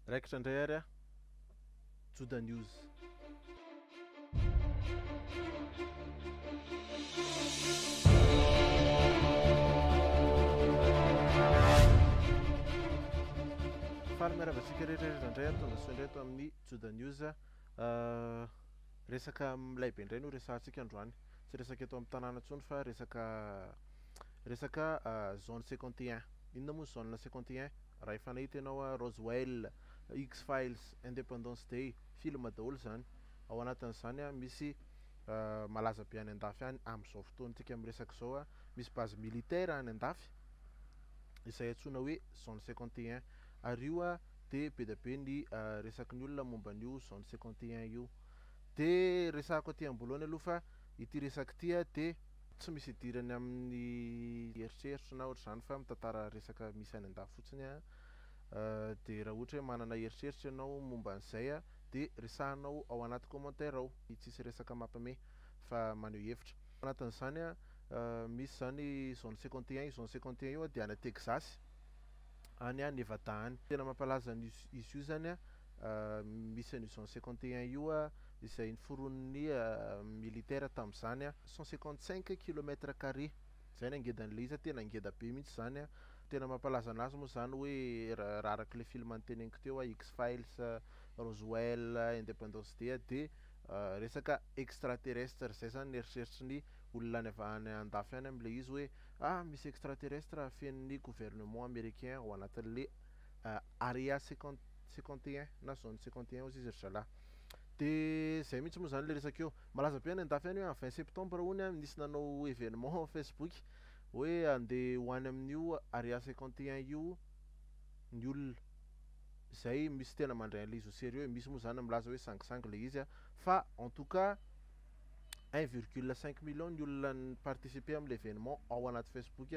Raikitra indray ary ah. Joda News. Faly miarahaba antsika rehetra rehetra indray aho tonga soa indray eto amin'ny Joda News. Resaka milay be indray no resahantsika androany. Tsy resaka eto amin'ny tanàna intsony fa resaka resaka zone 51. Inona moa zone 51? Raha efa nahita ianao Roswell, X-Files, Independence Day, film daholo izany. Ao anatin'izany misy malaza be any andafy any amin'izao fotoantsika miresaka izao, misy base militaire any andafy izay antsoina hoe zone 51. Ary io dia be dia be ny resaky ny olona momba an'io zone 51 io. Dia resahako aty am-boalohany aloha fa ity resaka ity dia tsy misy idirany amin'ny eritreritro na ohatr'izany fa mitantara resaka misy any an-dafy fotsiny aho. Dia raha ohatra hoe manana eritreritra ianao momba an'izay dia resahanao ao anaty commentaire ao. Tsisy resaka mampime fa maneho hevitra. Ao anatin'izany misy izany zone 51, io zone 51 io dia any Texas, any Nevada any. Tena mampalaza an'izy io izany misy an'io zone 51 io izay noforonin'ny militaire tamin'izany, 155 kilomètre carré, izay ny angedan'ilay izy, tena ngeda be mihitsy izany. Tena mampalaza anazy moa izany hoe raha araka ilay film noteneniko teo, X-Files, Roswell, Independence Day, dia resaka extraterrestre, izay izany ny eritreritry ny olona any avy any andafy any amin'ilay izy hoe ah misy extraterrestre fenon'ny gouvernement américain ao anatin'ilay Area 51 na zone 51 hozy izy ry zalahy. Dia izay mihitsy moa izany ilay resaka eo. Malaza be any andafy any hoe amin'ny 20 septembre hono nisy nanao événement Facebook hoe andeha ho any amin'io Area 51 io ny olona. Izay misy tena mandray an'ilay izy au sérieux, misy moa izany milaza hoe sangisangy ilay izy fa en tout cas 1,5 million ny olona ni-participer amin'ilay événement ao anaty Facebook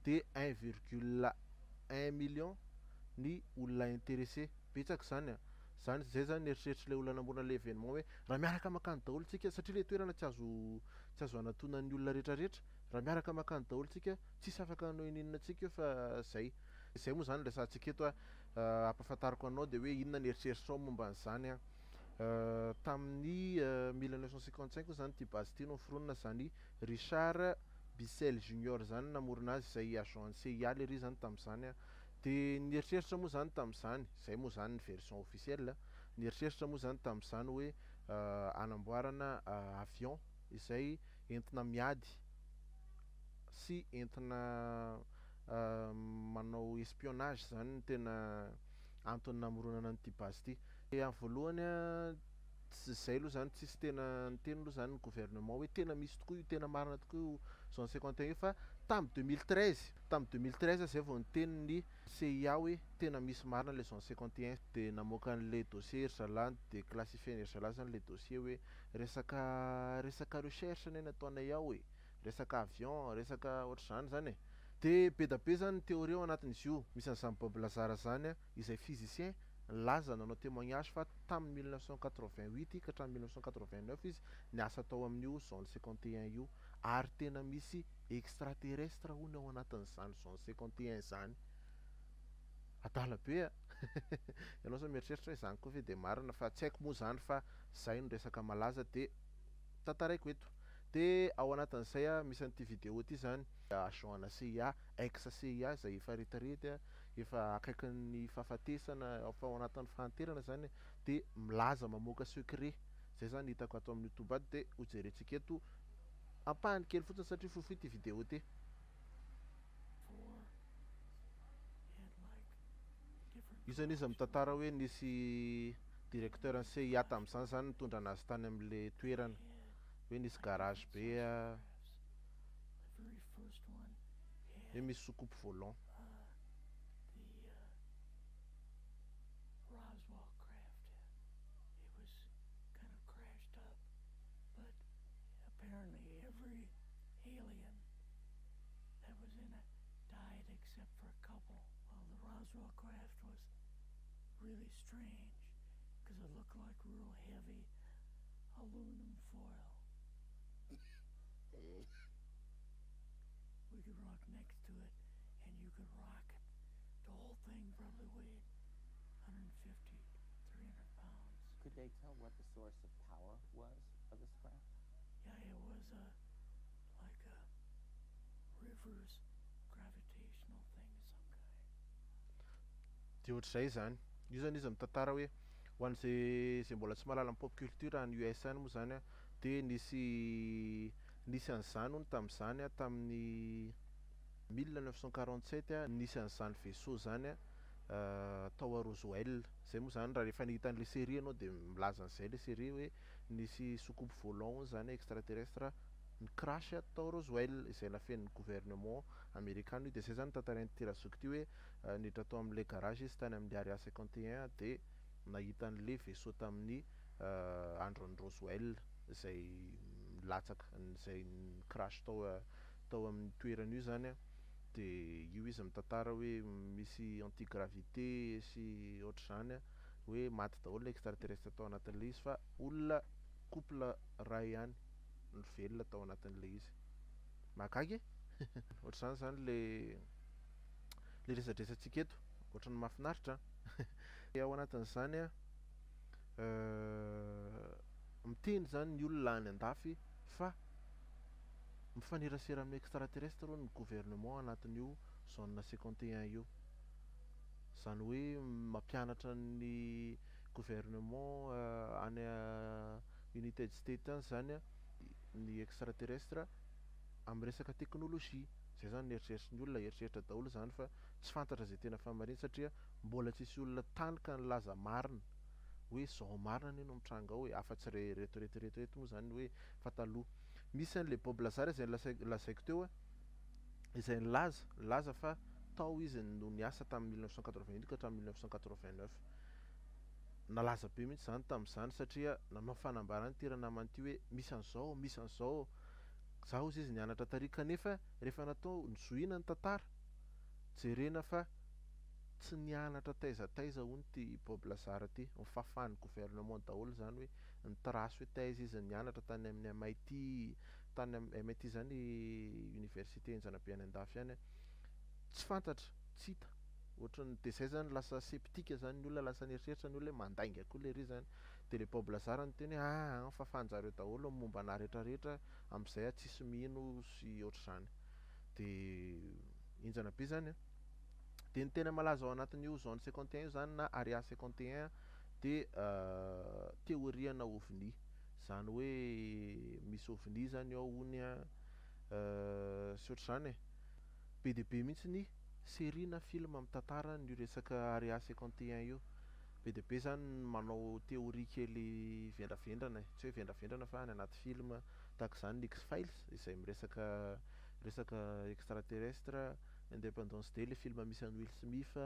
dia 1,1 million ny olona intéressé. Betsaka izany an! Zany, zay zany ny eritreritr'ilay olona namorona ilay événement hoe raha miaraka mankany daholo tsika, satria ilay toerana tsy azo tsy azo anatonan'ny olona rehetrarehetra, raha miaraka mankany daholo tsika, tsisy afaka hanao ininona antsika eo fa zay. Zay moa zany resahantsika eto an, ampahafantariko anao dia hoe inona ny eritreritrao momba an'izany an. Tamin'ny 1955 moa zany ity base ity no noforonina, zany Richard Bissell Junior zany namorona azy, izay agent an'ny CIA lery zany tamin'izany an. Dia nieritreritra moa izany tamin'izany, izay moa izany ny version officielle, nieritreritra moa izany tamin'izany hoe hanamboarana avion izay entina miady sy entina manao espionnage izany no tena antony namoronana an'ity base ity. Dia amin'ny voalohany tsy izay aloha izany tsisy tena niteny aloha izany ny gouvernement hoe tena misy tokoa io, tena marina tokoa io zone 51 io fa tamin'ny 2013, tamin'ny 2013 izay vao niteny ny CIA hoe tena misy marina ilay zone 51 dia namoaka an'ilay dossier ry zalahy, ni-declassifier-n'ny ry zalahy izany ilay dossier hoe resaka resaka recherche anie nataonay ao e, resaka avion, resaka ohatr'izany izany e. Dia be da be izany ny théorie ao anatin'izy io, misy an'izany Bob Lazar izany izay physicien nilaza nanao témoignage fa tamin'ny 1988 ka hatramin'ny 1989 izy niasa tao amin'io zone 51 io ary tena misy extraterrestre hono ao anatin'izany zone 51 izany. Adala be a! Ianao zao mieritreritra hoe izany koa ve dia marina fa tsy haiko moa izany fa izay no resaka malaza dia tantaraiko eto. Dia ao anatin'izay misy an'ity vidéo ity izany, agent ana CIA, ex CIA izay efa retraite, efa akaikin'ny fahafatesana, efa ao anatin'ny fahanterana izany dia milaza mamoaka secret. Izay izany hitako ato amin'ny youtube ato dia hojerentsika eto ampahany kely fotsiny satria fohifohy ity vidéo ity. Io zany izy mitantara hoe nisy directeur ny CIA tamin'izany zany nitondra anazy tany amin'le toerana hoe nisy garage be hoe misy soucoupe volant. Apparently every alien that was in it died except for a couple. Well, the Roswell craft was really strange because it looked like real heavy aluminum foil. We could rock next to it and you could rock it. The whole thing probably weighed 150 Did they tell what the source of power was of this craft? Yeah, it was a like a reverse gravitational thing of some kind. Dia ohatr'izay izany. Io zany izy mitantara hoe ho an'izay izay mbola tsy mahalala ny pop culture any US any moa zany an, dia nisy nisy an'izany hono tamin'izany an, tamin'ny 1947 an, nisy an'izany vaisseau izany an tao a Roswell. Izay moa izany raha efa nahita an'ilay série ianao dia milaza an'izay ilay série hoe nisy soucoupe volant hono izany extraterrestre ni-crash tao Roswell izay nafenin'ny gouvernement amerikana io. Dia izay izany no tantarain'ity razoky ity hoe niditra tao amin'ilay garage izy tany amin'ny Area 51 dia nahita an'ilay vaisseau tamin'ny andron'i Roswell izay nilatsaka, izay ni-crash tao tao amin'ny toerana io izany an. Dia io izy mitantara hoe misy anti-gravité sy ohatr'izany an, hoe maty daholo ilay extraterrestre tao anatin'ilay izy fa olona couple iray ihany no velona tao anatin'ilay izy. Mahagaga e! Ohatr'izany izany ilay ilay resadresantsika eto. Ohatran'ny mahafinaritra an! Ao anatin'izany an, miteny izany ny olona any andafy fa mifanerasera amin'ny extraterrestre hono ny gouvernement anatin'io zone 51 io. Izany hoe mampianatra ny gouvernement any United States any izany ny extraterrestre amin'ny resaka teknolojia. Izay izany ny eritreritry ny olona, eritreritra daholo izany fa tsy fantatra izay tena fahamarinany satria mbola tsisy olona tany ka nilaza marina hoe izao marina anie no mitranga ao e, afa-tsy reto reto reto reto moa izany hoe fa taloha. Misy an'ilay Bob Lazar izay nolazaiko teo izay nilaza, nilaza fa tao izy no niasa tamin'ny 1988 ka hatramin'ny 1989. Nalaza be mihitsy izany tamin'izany satria nanao fanambarana ity ranamana ity hoe misy an'izao, misy an'izao, za hozy izy nianatra tary kanefa rehefa natao nozohiana ny tantara, jerena fa tsy nianatra taiza taiza hono ity Bob Lazar ity, nofafan'ny gouvernement daholo izany hoe ny trace hoe taiza izy nianatra tany amin'ny MIT, tany amin'ny MIT izany université henjana be any andafy any, tsy fantatra, tsy hita, ohatran'ny dia izay izany lasa sceptique izany ny olona, lasa nieritreritra ny olona hoe mandainga koa lery izany, dia ilay Bob Lazar niteny hoe aa fafanjareo daholo ny momba anah rehetra rehetra amin'izay aho tsisy mino sy ohatr'izany, dia henjana be izany an. Dia ny tena malaza ao anatin'io zone 51 io izany na area 51 dia théorie ana ovni, izany hoe misy ovni izany ao hono an, sy ohatr'izany e. Be dia be mihitsy ny série na film mitantara an'io resaka area 51 io. Be dia be izany ny manao théorie kely vendravendrana e, tsy hoe vendravendrana fa any anaty film, tahaka izany ny X-Files izay miresaka resaka extraterrestre, Independence Day ilay film misy an'i Will Smith,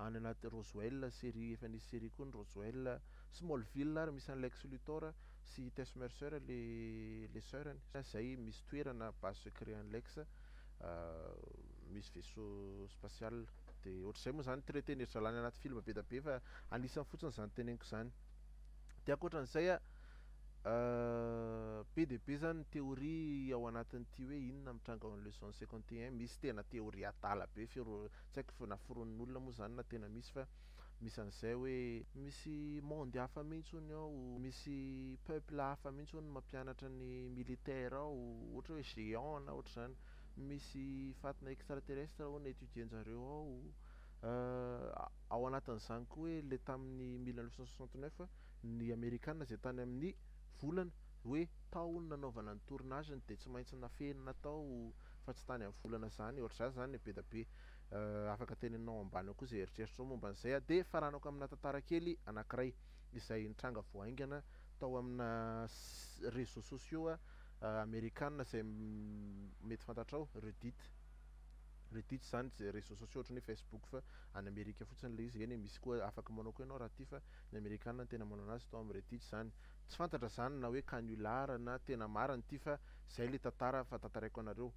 any anaty Roswell, série efa nisy série koa ny Roswell, Smallville ary misy an'i Lex Luthor sy Tess Mercer le le soeur-ny, izay misy toerana base secret an'i Lex misy vaisseau spatial, dia ohatr'izay moa izany traiter-n'iry zalahy any anaty film be dia be fa anisany fotsiny izany teneniko izany. Dia ankoatran'izay be dia be izany ny théorie ao anatin'ity hoe inona mitranga ao amin'ilay zone 51, misy tena théorie adala be firo- tsy haiko na foronin'olona moa izany na tena misy fa misy an'izay hoe misy monde hafa mihitsy hono ao, misy peuple hafa mihitsy hono mampianatra ny militaire ao, ohatra hoe géant na ohatr'izany, misy fatina extraterrestre hono étudier-njareo ao, ao anatin'izany koa hoe ilay tamin'ny 1969 ny amerikana izay tany amin'ny volana hoe tao hono nanaovana ny tournage-ny dia tsy maintsy nafenina tao fa tsy tany amin'ny volana izany, ohatr'izany izany be dia be. Afaka teneninao ambany ao koa izay eritreritrao momba an'izay. Dia faranako amina tantara kely anankiray izay nitranga vao haingana tao amina réseaux sociaux amerikana izay mety fantatrao, Reddit. Reddit izany izay réseaux sociaux ohatran'ny hoe Facebook fa any Amerika fotsiny ilay izy, eny e, misy koa afaka manao koa ianao raha tia fa ny amerikana no tena manao anazy tao amin'ny Reddit izany. Tsy fantatra izany na hoe canular na tena marina ity fa izay ilay tantara fa tantaraiko anareo.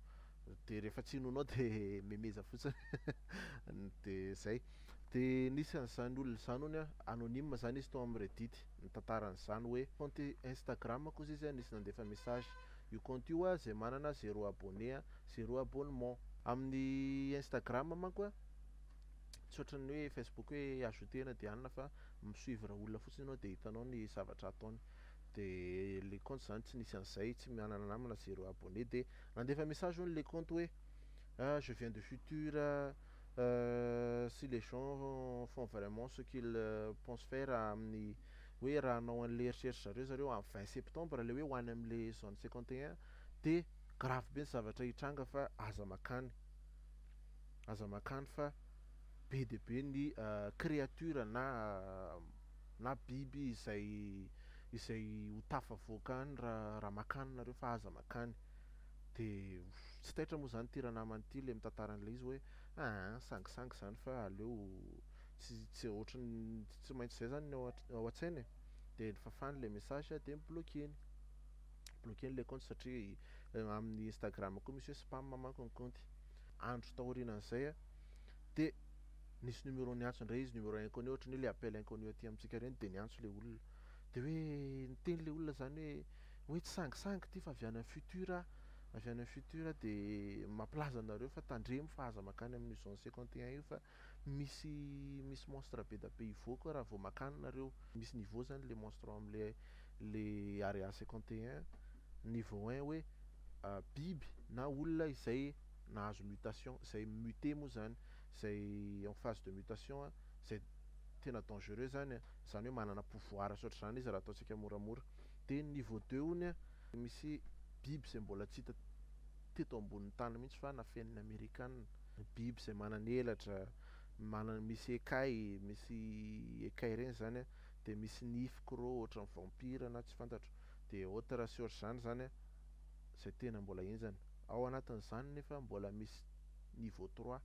Dia rehefa tsy inoanao dia memeza fotsiny. Dia izay. Dia nisy an'izany olona izany hono an, anonyme izany izy tao amin'ny Reddit, nitantara an'izany hoe compte Instagram kosa izy nisy nandefa message. Io compte io izay manana zéro abonné, zéro abonnement. Amin'ny Instagram manko an, tsy ohatran'ny hoe Facebook hoe ajouter-na dia anona fa. Mi-suivre olona fotsiny ianao dia hitanao ny zavatra ataony. Dia le compte zany tsy nisy an'izay, tsy manana namana, zéro abonné. Dia nandefa message hono le compte hoe: "Ah, je viens de futur, si les gens font vraiment ce qu'ils pensent faire", amin'ny hoe raha hanao an'le eritreritra zareo zareo amin'ny 20 septembre, le hoe ho any amin'le zone 51, dia grave be ny zavatra hitranga fa aza makany, aza makany fa be dia be ny créature na biby izay ho tafavoaka any raha makany nareo fa aza makany. Dia tsy taitra moa zany ty raha namany ity le mitantara an'ilay izy hoe ah, sangisangy zany fa aleo tsy ohatrany tsy maintsy zay zany ny ao an-tsaina e. Dia nifafany le message dia nibloqueny, bloqueny le compte satria amin'ny Instagram koa misy hoe spam manko ny compte. Andro taorianan'izay a dia nisy numéro niantso indray izy, numéro inconnu, ohatrany hoe le appel inconnu aty amintsika ireny. Dia niantso le olona, dia hoe niteny le olona zany hoe tsy sangisangy ty fa avy any amin'ny futur, avy any amin'ny futur, dia mampilaza anareo fa tandremo fa aza makany amin'ny zone 51 io fa misy monstre be da be hivoaka raha vao makany nareo. Misy niveau zany le monstre ao amin'le le area 51. Niveau 1 hoe biby na olona izay nahazo mutation, izay muté moa zany, izay en phase de mutation, izay tena dangereux zany, zany hoe manana pouvoir sy ohatr'izany izy raha ataontsika moramora. Dia niveau 2 hony a misy biby izay mbola tsy hita teto ambonin'ny tany mihitsy fa nafeniny amerikanina, biby izay manana elatra, manana misy écaille, misy écaille ireny zany a, dia misy nify croc ohatran'ny vampire na tsy fantatro, dia autre sy ohatr'izany zany a, izay tena mbola henjana. Ao anatin'izany nefa mbola misy niveau 3,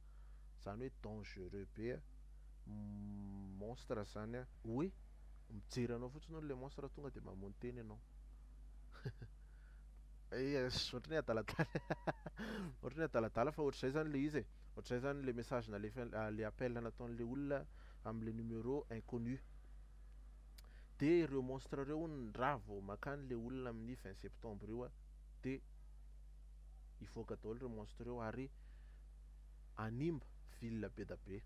zany hoe dangereux be a, monstre zany a, hoe mijery anao fotsiny hono le monstre tonga dia mamono tena ianao. Ohatrany hoe adaladala, ohatrany hoe adaladala fa ohatr'izay zany le izy e, ohatr'izay zany le message nalefa, le appel nataon'le olona amin'le numéro inconnu. Dia ireo monstre ireo hono raha vao makany le olona amin'ny 20 septembre io a, dia hivoaka daholo ireo monstre ireo ary hanimba ville be da be.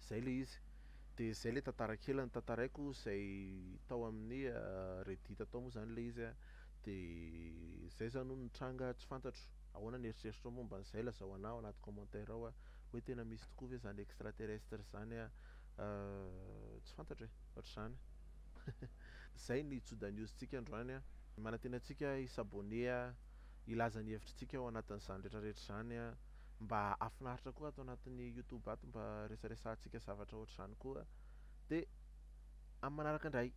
Zay le izy. Dia zay le tantara kely notantaraiko izay tao amin'ny Reddit tao moa zany le izy a. Dia zay zany hono nitranga, tsy fantatro ahoana ny eritreritrao momba an'izay, lazao anahy ao anaty commentaire ao a, hoe tena misy tokoa ve zany extraterrestre zany a, tsy fantatro e, ohatr'izany. Zay ny Joda News tsika androany a. Manantena antsika hi-s'abonner a, hilaza ny hevitritsika ao anatin'izany rehetrarehetra izany a, mba hahafinaritra koa ato anatin'ny YouTube ato mba resaresahantsika zavatra ohatr'izany koa. Dia amin'ny manaraka indray.